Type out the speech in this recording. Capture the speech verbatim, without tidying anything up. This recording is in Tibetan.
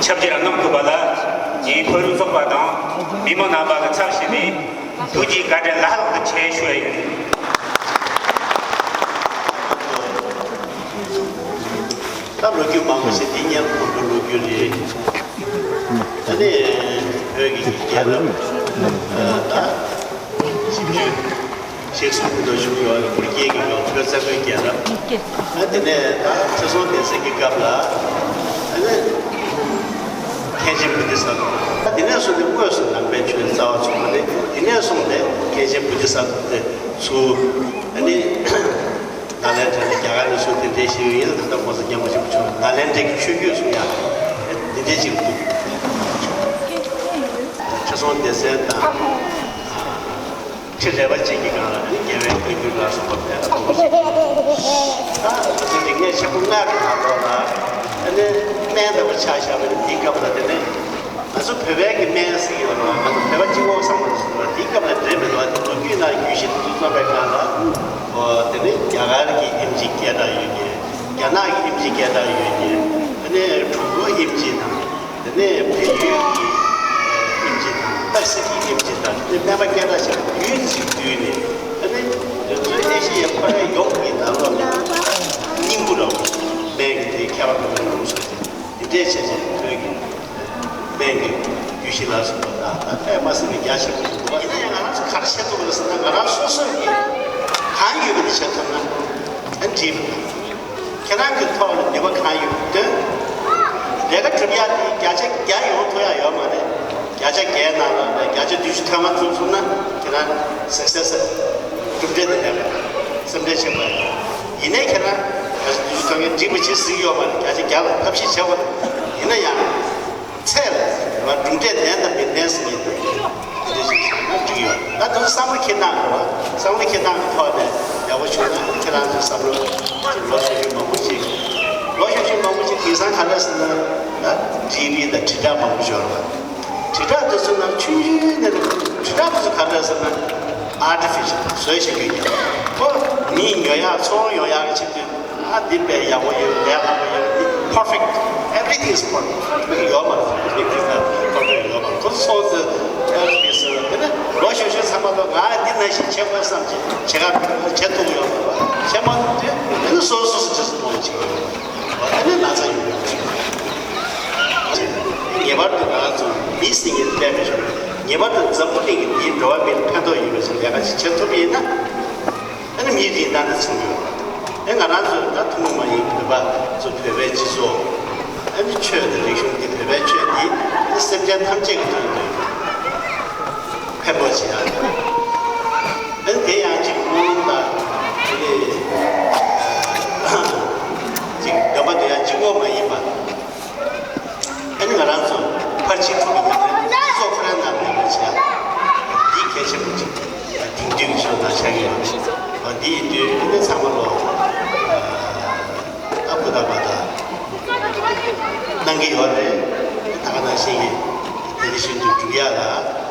ཆབ་སྦྱོང་གནང་ཐུབ་པ་ལ་ངའི་བོད་རིགས་ཚོགས་པ་དང་མི་མང་རྣམ་པ་གི་ཚབ་ཞུས་ནས་ཐུགས་རྗེ་བཀའ་དྲིན་ལྷག་ལྷག་ཏུ་ཆེ་ཞུ་ཡ་ཡིན། ད་ལོ་རྒྱུས་མང་པོ་ཞིག་འདི་ཉན་ཐུབ་པའི་ལོ་རྒྱུས་རེད། ད་ནི་བོད་ཀྱི་རྒྱལ་རབས་ད་ཞིབ་འཇུག་ཞིག་གསུང་གི་འདུག་ཞུ་གི་ཡོད། བོད་རྒྱལ་གྱི་སྐབས་བོད་ཚ་བོད་རྒྱལ་རབས། ཨ་དེ་ནས་ད་ཁྲི་སྲོང་ལྡེ་བཙན་གྱི་སྐབས་ལ་ཨ་ནི་མཁན་ཆེན་བོ་དྷི་ས་ཏྭ། ཨ་དེ་ནས་བཟུང་སྟེ་དངོས་སུ་ནང་པའི་ཆོས་རྩ་བ་ཚུགས་པ་རེད། དེ་ནས་བཟུང་སྟེ་མཁན་ཆེན་བོ་དྷི་ས་ཏྭ་དེ་ཚུར་ཨ་ནི་ནཱ་ལེནྡྲ་ནས་རྒྱ་གར་ནས་ཚུར་དེ་འདྲའི་ཞིག་ཡིན་ན། ད་ལྟ་ྋགོང་ས་ལྔ་པ་ཆེན་པོ་མཆོག་ནཱ་ལེནྡྲ་གི་ཆོས་བརྒྱུད་གསུང་ཡ་དེ་འདྲའི་ཅིག་འདུག་ཁྲི་སྲོང་ལྡེ་བཙན་དང་ཁྲི་རལ་པ་ཅན་གྱི་སྒང་ལ་ནི་རྒྱལ་བའི་བསྟན་འགྱུར་ལ་སོགས་པ་བས་ད་ང་ཚོ་རིག་གནས་ཆེན་པོ་ལྔ་གི་ནང་ལོགས་ལ་ཨ་ནི་སྨན་ལྟ་བུ་ཆགས་བཞག་པ་ནི་འདིའི་སྐབས་ལ་དེ་ནི། ང་ཚོ་བོད་པའི་གི་སྨན་ཟེར་གྱི་ཡོད་རེད་བ། ང་ཚོ་བོད་པ་གཅིག་པོ་བསམ་བློ་ཟེར་བ་དེའི་སྐབས་ལ་འདྲེས་མེད་དོ། དེ་ལོ་རྒྱུས་ནང་རྒྱུད་བཞི་དེ་ཚོ་རྩོམ་པའི་སྒང་ལ། ཨོ་དེ་ནི་རྒྱ་གར་གྱི་ཨེམ་ཆི་སྐད་གྲགས་ཡོད་མཁན། རྒྱ་ནག་གི་ཨེམ་ཆི་སྐད་གྲགས་ཡོད་མཁན། དེ་ནས་གྲུ་གུའི་ཨེམ་ཆི་དང་། དེ་ནས་བལ་ཡུལ་གྱི་ཨེམ་ཆི་དང་། ཏག་སི་ཀྱི་ཨེམ་ཆི་དང་། དེ་ནས་སྨན་པ་སྐད་གྲགས་ཆེ་བ་རྒྱུད་གཅིག་བསྡུས་ནས། དེ་ནས་དེ་ཚོའི་ཨེ་ཤེ་ཡའི་ཁོ་རའི་ཡོངས་ཀྱི་ནང་ལོགས་ནས་སྙིང་པོ་ར་བ་སྨན་གྱི་དེ་ཁྱད་པར་དུ་མ་ལུགས་སོ། དེ་འདྲས་བྱས་བྱས་བོད་ཀྱི་སྨན་གྱི་རྒྱུད་བཞི་ལ་སོགས་པ་དང་། ད་དཔེ་མ་སྲིད་པའི་རྒྱ་ཆེན་པོ་ཞིག་འདུག་པ། ཡིན་ན་ཡང་ང་རང་ཚོ་ག་རེ་བཤད་ཐུབ་པ་རེད་ཟེར་ན། ང་རང་སོ་སོས་ཀྱི་གང་ཡོད་པ་དེ་བྱེད་ཐུབ་ན་ཨ་འགྲིག་པ་དང་། ཁྱེད་རང་གི་ཐོག་ལ་ནུས་པ་གང་ཡོད་འདོན། ལས་ཀ་སྒྲུབ་ཡག་དེ་བརྒྱ་ཆ་བརྒྱ་ཡོང་ཐུབ་ཡག་ཡོད་མ་རེད། བརྒྱ་ཆ་བརྒྱའི་ནང་ལ་བརྒྱ་ཆ་བདུན་ཅུ་ཐོན་མ་ཐུབ་སོང་ན་ཁྱེད་རང་success་གྲུབ་འབྲས་དེ་ལེགས་པ་སེམས་ཁྲལ་བྱེད་དགོས་ཡ། ཡིན་ནའི་ཁྱེད་རང་བརྒྱ་ཆ་བདུན་ཅུ་ཐོན་མཁན་འགྲིག་པ་ཅིག་གཟིགས་ཡོད་མ་རེད། བརྒྱ་ཆ་བརྒྱ་ལ་ཐབས་ཤེས་བྱེད་དགོས་རེད། ཡིན་ན་ཡང་ཚད་ལ་གྲུབ་འབྲས་ལྡན་དང་མི་ལྡན་ཟེར་མཁན་དེ་འདྲ་ཞིག་བྱུང་ན་འགྲིག་ཡོད། ད་དུང་བསམ་བློ་འཁྱེར་སྟངས་དགོས་པ། བསམ་བློ་འཁྱེར་སྟངས་ཀྱི་ཐོག་ནས་ཡག་པོ་བྱུང་ན་ཁྱེད་རང་ཚོའི་བསམ་བློ་ལོ་ཤུགས་ཆེན་མང་པོ་ཅིག་ལོ་ཤུགས་ཆེན་མང་པོ་ཅིག་དེང་སང་ག་འདྲ་ཟེར་ན། ད་ཌི་བི་དང་དྲིལ་བསྒྲགས་མང་པོ་ཡོད་རེད་པ། དྲིལ་བསྒྲགས་དེ་ཚོ་ནང་ཆུང་ཆུང་ནས་དྲིལ་བསྒྲགས་དེ་ཚོ་ག་འདྲ་ཟེར་ན་artificial་བཟོས་བཞག་རྒྱུ་ཡིན། ཁོ་མིས་ཉོ་ཡག་ཚོང་ཡོང་ཡག་གི་ཆེད་དུ། ཨ་འདི་དཔེ་ཡག་པོ་ཡོད། ལས་སླ་པོ་ཡོད། འདི་perfect, everything is perfect. perfect་ཡོད་མ་རེད། perfect་ཡོད་མ་རེད། ཁོ་ཚོ་ཚོགས་འདུ་ཨེ་ལ་ཕི་སི་དེ་ནས་ལོ་ཤུགས་ཆེན་ཚང་མ་ལོ་ང་འདི་ནང་བཞིན་བྱེད་དགོས་བསམ་བྱས་བྱེད་ག་བྱེད་ཐུབ་ཡོད་མ་རེད། བྱེད་མ་ཐུབ་དུས་དེ་ནི་སོ་སོ་སོ་སོ་སོ་སོ་བྱེད་ཀྱི་ཡོད་མ་རེད། དེ་ནི་ན་ཚ་ཡོད་མ་རེད། ངེས་པར་དུ་ང་ཚོ་མི་ཟེར་མཁན་དེ་སླེབས་མི་ཆོག་ངེས་པར་དུ་འཛམ་བུ་གླིང་གི་འདིའི་འགྲོ་བ་མིར་ཕན་ཐོགས་ཡོད་པའི་ལས་ཀ་ཞིག་བྱེད་ཐུབ་པ་ཡིན་ན། ཨ་ནི་མིའི་རིན་ཐང་དེ་ཚང་གི་ཡོད་པ། ཨེ་ང་རང་ཚོ་ད་ཐུན་མོང་མ་ཡིན་བོད་པ་ཚོ་བོད་པའི་སྤྱི་ཚོགས། ཨ་ནི་ཆོས་དང་རིག་གཞུང་འདི་བོད་པའི་ཆོས་འདི་ཨ་ནི་སེམས་ཅན་ཐམས་ཅད་ཀྱི་དོན་དུ་ཕན་པོ་བྱེད་ཡག་ཨ་ནི་དེ་ཡང་གཅིག་སྨོན་ལམ་དང་ཨ་ནི་གཅིག་འདོན་པ་དེ་ཡང་གཅིག་པོ་མ་ཡིན་པ། ཨ་ནི་ང་རང་ཚོ་ཕར་ཕྱིན་དྲུག་གི་ཉམས་ལེན་སོགས་ཁོ་རང་ནང་ལེན་པ་བྱས། འདི་གལ་ཆེན་པོ་ཅིག་དེང་དུས་ཀྱི་ཆོས་ནང་ཆགས་ཀྱི་ཡོད་རེད། འོ་འདི་ཡིན་དུས་ཨ་ནི་ཚང་མ་ལོ་ཨ་ཀུ་ད་པ་ད་གནང་གི་ཡོད་རེད། ད་ག་ནང་བཞིན་གྱི་དེ་འདི་བཞིན་དུ་སྒྲུབ་ཡག་ལ།